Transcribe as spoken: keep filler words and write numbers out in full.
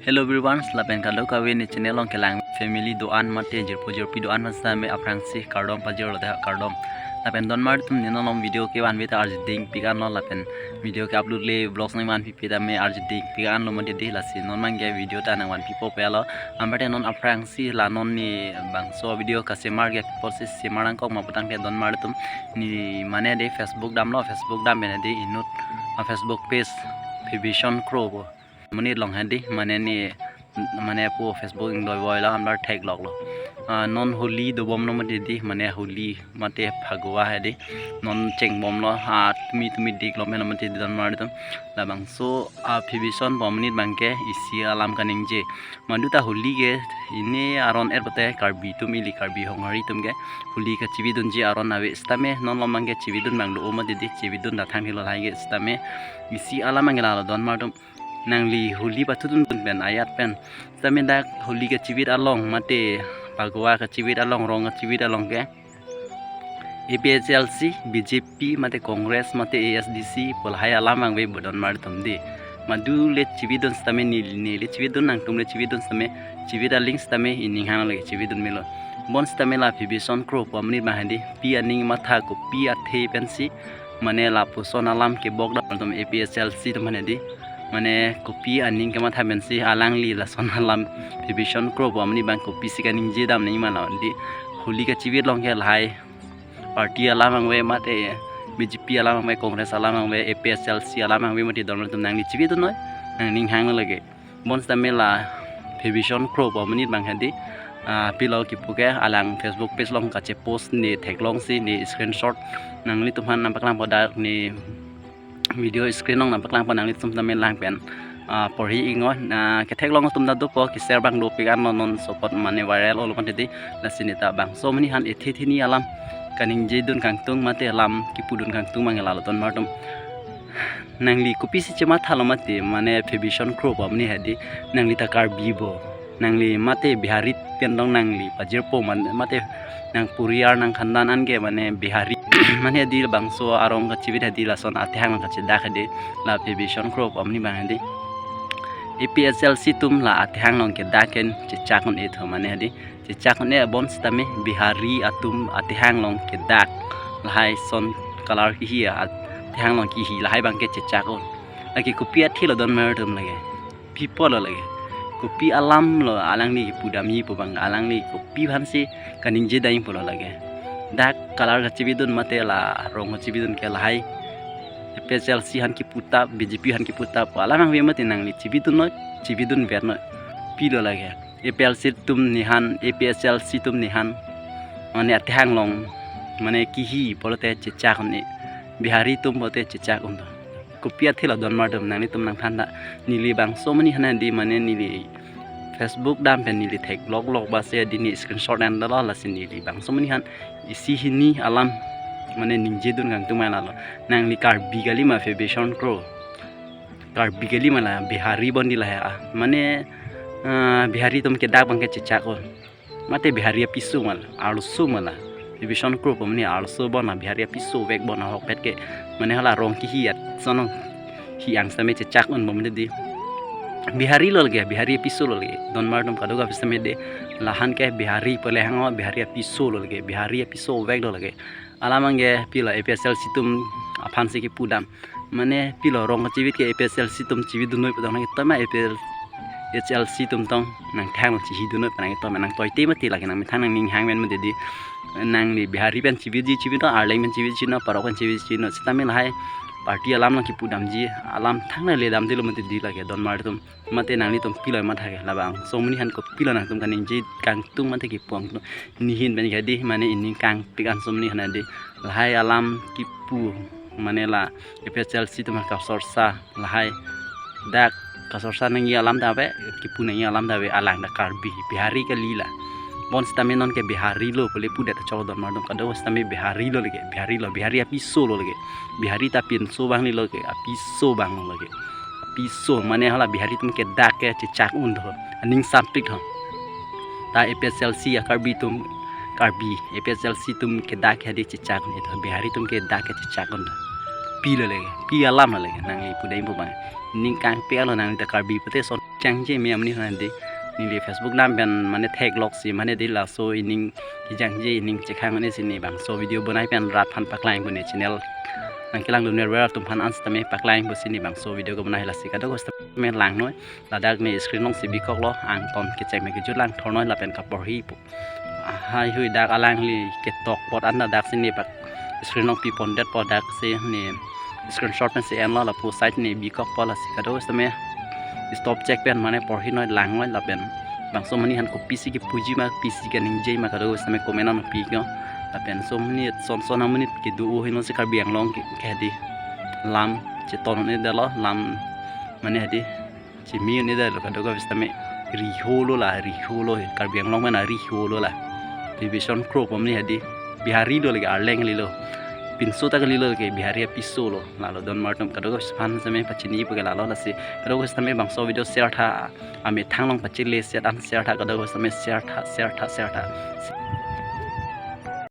Hello everyone, lapen kadokave ne channel along kelang family do-an mate jirpo jirpi do-an aphan sitame aphrangsi kardom pajirlo dei, kardom. Lapen don mar atum, ne non along video kevanve ta arjuding pik anlo, lapen video ke-upload le vlogs nangvanpi pi tame arjuding pik anlo mate dei, lasi non abangke video ta nangvanpipo pelo. Anparte non aphrangsi la non ne bangso video kasemar ke apotsi semar nangkok ma putangte don mar atum, ne mane dei Facebook damlo, Facebook dam pen dei inut a Facebook page Vibhishon Kro pu amonit along hedi mane ne mane pu Facebook ingdoi voilo, anpar thekloklo. Ah, non Holi dobomlo mate dei, mane Holi mate Phagua hedi non chengbomlo, ah, tumi tumi diklo melo mate dei don mar atum. Labangso a Vibhishon pu amonit abangke isi alam kaningje. Madu ta Holi ke ini aron er pute Karbi atum, ili Karbi Honghari atum ke Holi kachevidunji aron ave sitame, non along abangke chevidun abang do-o mate dei, chevidun ta thangthelo lahai ke sitame. Isi alam abangke lalo don mar atum. Nangli Holi pathudun pen pen ayat pen sitame dak Holi kachevit along mate Phagua kachevit along, rong kachevit along ke A P H L C, B J P mate Congress mate A S D C pu lahai alam abang ave bo don mar atum dei. Madu le chevidun sitame, ne, ne le chevidun, nangtum le chevidun sitame, chevit aling sitame ining hang lake chevidun melo. Bon sitame la Vibhishon Kro pu amonit abang hedi pi aning matha, kopi athe pensi mane lapuson alam kebok dam atum A P H L C atum hedi, mane kopi aning kematha pensi alangli lason alam Vibhishon Kro pu amonit abang kopisi kaningje dam nangji ma la dei. Holi kachevit along ke lahai party alam abang ave mate B J P alam abang ave, Congress alam abang ave, A P H L C alam abang ave mate don mar atum, nangli chevidunnoi, nangning hanglo lake. Bon sitame la Vibhishon Kro pu amonit abang hedi, ah, pilo kipu ke alang Facebook page along kachepost, ne theklongsi ne screenshot nanglitum aphan nangpaklangpo, dak ne video screen along nangpaklangpo, nanglitum tame lang pen, ah, porhi iknon, ah, ketheklong atum ta dopo, ke-share abang dopik anlo, non support mane viral olo mate dei, lasi ne ta bangso amonit aphan ethe theni alam kaningjedun kangtung mate alam kipudun kangtung abang lalo don mar atum. Nangli kopisi chemathalo mate, mane Vibhishon Kro pu amonit hedi, nangli ta Karbi bo, nangli mate Bihari pen dong, nangli pajirpo man mate nang purivar nang khandan an ke mane Bihari mane dei, labangso arong kachevit hedi lason athehang along kachedak hedi la Vibhishon Kro pu amonit abang hedi. A P H L C atum la athehang along kedak ke chechak un-e tho mane hedi. Chechak un-e, bon sitame Bihari atum athehang along kedak lahai son color kihi athehang along kihi lahai abangke chechak un. Lake kopi athelo don mar atum lake. Pi pulo lake. Kopi alam lo alangli kipudamji pu abang, alangli kopi aphansi kaningje dam pulo lake. Dak color kachevidun mate la rong kachevidun ke lahai A P H L C aphan kipu tap, B J P aphan kipu tap pu alam abang ave mate nangli chevidunnoi, chevidunvetnoi. Pilo lake. A P H L C atum nephan, A P H L C atum nephan mane athehang along mane kihi pulote chechak un-e, Bihari atum pulote chechak un-e. Kopi athelo don mar atum, nanglitum nangthan tha. Neli bangso amonit aphan hedi mane neli Facebook dam pen neli theklok lok base hedi ne screenshot endalo, lasi neli bangso amonit aphan isi hini alam mane ningjedun kangtung ma lalo. Nangli Karbi kali ma Vibhishon Kro? Karbi kali ma la Bihari bon dei lahai, ah, mane, ah, Bihari atum kedak abangke chechak un. Mate Bihari apiso ma la, arloso ma la. Vibhishon Kro pu amonit arloso bon la, Bihari apiso vek bon, ahokpet ke mane hala rong kihi at sonong hi ang sitame chechak un bom dei. Bihari lo lake, Bihari apiso lo lake. Don mar atum kadokave sitame dei, la aphan ke Bihari pu le hang, Bihari apiso lo lake, Bihari apiso vek lo lake. Alam abangke pilo A P H L C atum aphansi kipudam. Mane pilo rong kachevit ke A P H L C atum chevidunnoi pu dong nangketoi ma, A P H L C atum tong nangthang chehidunnoi pu nangketoi ma, nangtoite mati lake, nangmethang nangning hang pen mati dei. Nangli Bihari pen chevitji chevitnon, Arleng pen chevitji chevitnon, Parok pen chevitji chevitnon, sitame lahai party alam along kipudamji alam thangnat le damdelo mati dei lake don mar atum. Mate nanglitum pilo matha ke, labangso amonit aphan kopilo nangtum kaningje kangtung mate kipu angtung. Nehin pen ke dei mane ining kangpik an so amonit aphan dei. Lahai alam kipu mane la A P H L C atum kasorsa lahai dak kasorsa nangji alam ta ave, kipu nangji alam ta ave, alang ta Karbi, Bihari kali la. Bon sitame non ke Bihari lo pu le pudet chok don mar atum, kadokave sitame Bihari lo lake, Bihari lo, Bihari apiso lo lake. Bihari ta pinso abang le lo ke, apiso abang lo lake. Apiso mane hala Bihari atum kedak ke chechak un tho, aning sampik tho. Ta A P H L C a Karbi atum, Karbi, A P H L C atum kedak ke dei chechak un tho, Bihari atum kedak ke chechak un tho. Pilo lake, pi alam lo lake, nangli pudam pu abang. Ining kangpik lo, nangli ta Karbi pute son kejangje me amonit aphan hedi. Neli Facebook dam pen mane theklok si mane hedi laso ining kejangje ining chekhang mane si ne bangso video bonai pen rat aphan paklang pu ne channel nangkelang dunver atum aphan an sitame paklang pu si ne bangso video kebonai lasi kadokave sitame langnoi. Ladak ne screen along si bikoklo, angton kecheng me kejut lang thornoi lapen kaporhi pu. Ahai hui dak alangli ketok apot an ladak si ne pak screen along pipondet apot dak si ne screenshot pen si enlo lapu side ne bikokpo lasi kadokave sitame stop check pen mane porhinoi langnoi lapen bangso amonit aphan kopisi kepuji ma pisi keningje ma kadokave sitame comment an pi ko. Lapen so amonit son son amonit kedo-o heno si Karbi Anglong ke ke hedi lam cheton un-edetlo, lam mane hedi chimi un-edetlo, kadokave sitame riholo la, riholo he, Karbi Anglong pen riholo la. Bibison Kro pu amonit hedi Bihari lo lake, Arleng kalilo, pinso ta kalilo lake, Bihari apiso lo. Lalo don mar atum kadokave aphan sitame pachini pu ke lalo lasi kadokave sitame bangso video share tha, amethang along pachele set an share tha, kadokave sitame share tha, share tha, share tha.